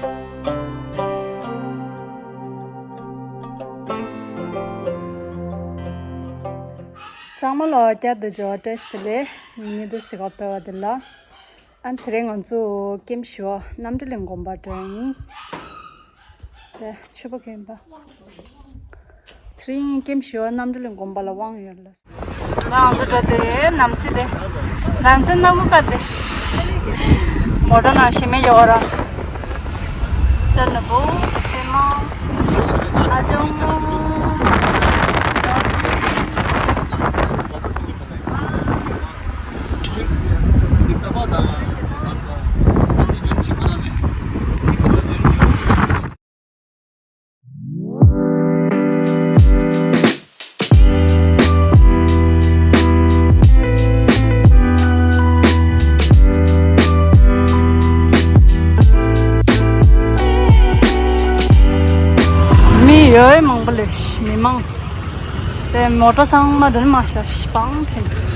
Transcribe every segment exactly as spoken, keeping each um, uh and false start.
ཚང་མ་ལ་བསྐྱར་དུ་འབྱོར་བ་བཀྲ་ཤིས་བདེ་ལེགས། ཉིན་དུ་གཟིགས་པ་སྤེལ་བ་དེ་ལ། ཨ་དེ་རིང་ང་ཚོ་ཀེམ་ཞི་བ་རྣམ་གྲོལ་གླིང་དགོན་པར་འགྲོ་ཡིན། དེ་ཆུ་བོ་ཀེམ་པ། དེ་རིང་ཀེམ་ཞི་བ་རྣམ་གྲོལ་གླིང་དགོན་པ་ལ་དབང་ཡོད་ལ། ང་ཚོ་འགྲོ་དེ་ནམ་སི་དེ། ནམ་སི་ནམ་ག་དེ། མོ་ཊ་ནང་ཞི་མི་ཡོད་ར། ཅན་ལ་བོ། དེ་མ། ཨ་ཅོང་། མི་ཡོད་མང་པོ་ལས་མི་མང་། དེ་མོ་ཊ་ཚང་མ་དོན་མ་ཤར་སྤང་ཕྲན།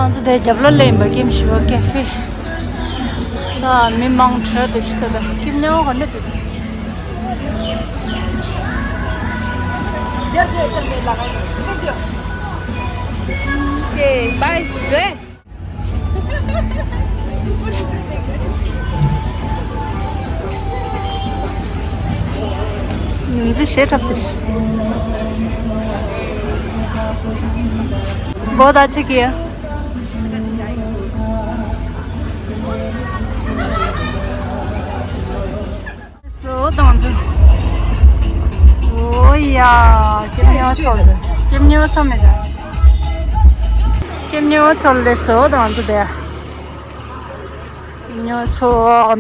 ང་ཚོ་དེ་རྒྱབ་ལོགས་ལ་ཡིན་པ། ཀེམ་ཞི་བ་ཀེ་ཧྥེ། ད་མི་མང་དྲགས་འདུག་ཤི། ད་ད་ཀེམ་ཉོ་ག་འདྲ་འདུག Okay, bye. ང་ཚོ་ཞེ་དྲག་ཏུ། बहुत अच्छे किया। སོ་དང་ཚོ། ཨོ་ཡ། ཀེམ་ཉོ་ཚོ་ལ། ཀེམ་ཉོ་ཚོ་མེད་ཅག་ཀེམ་ཉོ་ཚོ་ལ་སོ་དང་ཚོ་དེ། ཉོ་ཚོ་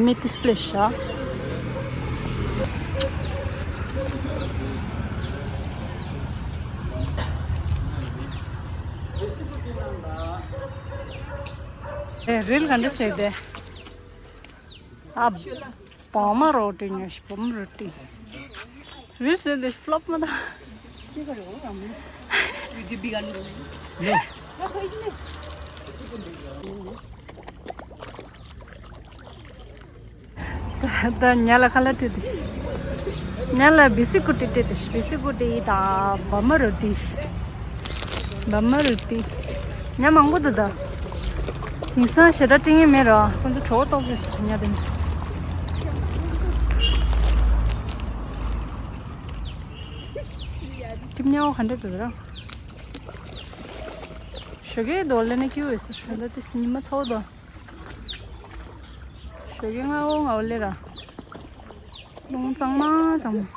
མི་ཏིས་ལེ་ཤ། རིལ་ག་འདྲ་ཟེར་དེ། ཨ། བ་མ་རོ་ཏི་ཉོ་ཤི། བ་མ་རོ་ཏི། རིལ་ཟེར་དེ་ཕློབ་མ་ད། ད་ཉ་ལ་ཁ་ལག་སྤྲད་དེ། ཉ་ལ་བི་སི་ཀུ་ཊི་སྤྲད་དེ། བི་སི་ཀུ་ཊི་ད་བ་མ་རོ་ཏི། བ་མ་རོ་ཏི། ཉ་མང་པོ་འདུག་ད། དེང་སང་ཞེ་དྲག་སྤྲད་མཁན་མེད་ར། ཁོ་ཚོ་གྲོད་ཁོག་ལྟོགས་ཀྱི་ཉ་དེ་ནི། ཀེམ་ཉོ་ག་འདྲ་འདུག་ར། ཞོགས་ཀས་རྡོ་ལེན་ནས་ཀྱི་འོས་སུ་ཧྲན་ད་ཏིས་ཉི་མ་ཚོགས་དོ། ཞོགས་ཀས་ང་འོ་ང་འོ་ལེ་ར། རླུང་གཙང་མ་གཙང་མ།